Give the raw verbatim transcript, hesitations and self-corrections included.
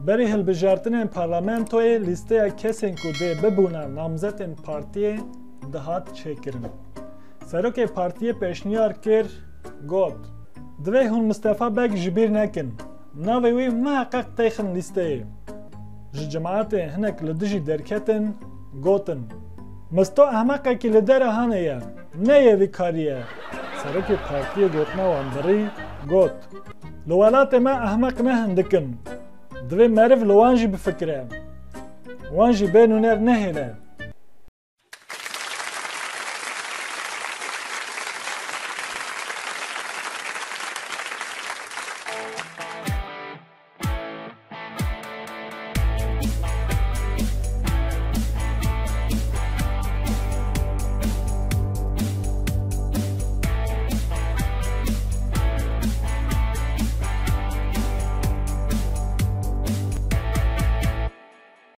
Berî hilbijartinên parlamentoyê lîsteya kesên ku dê bibûna namzetên partiyê dihat çêkirin. Serokê partiyê pêşniyar kir, got, divê hûn Mistefa Beg ji bîr nekin. Navê wî miheqeq têxin lîsteyê. Ji cemaetê hinek li dijî derketin, gotin, Misto ehmeqekî li dera hanê ye, ne yê vî karî ye. Serokê partiyê gotina wan birî, got, Li welatê me ehmeq ne hindik in. Divê meriv li wan jî bifikire. Wan jî bê nûner nehêle.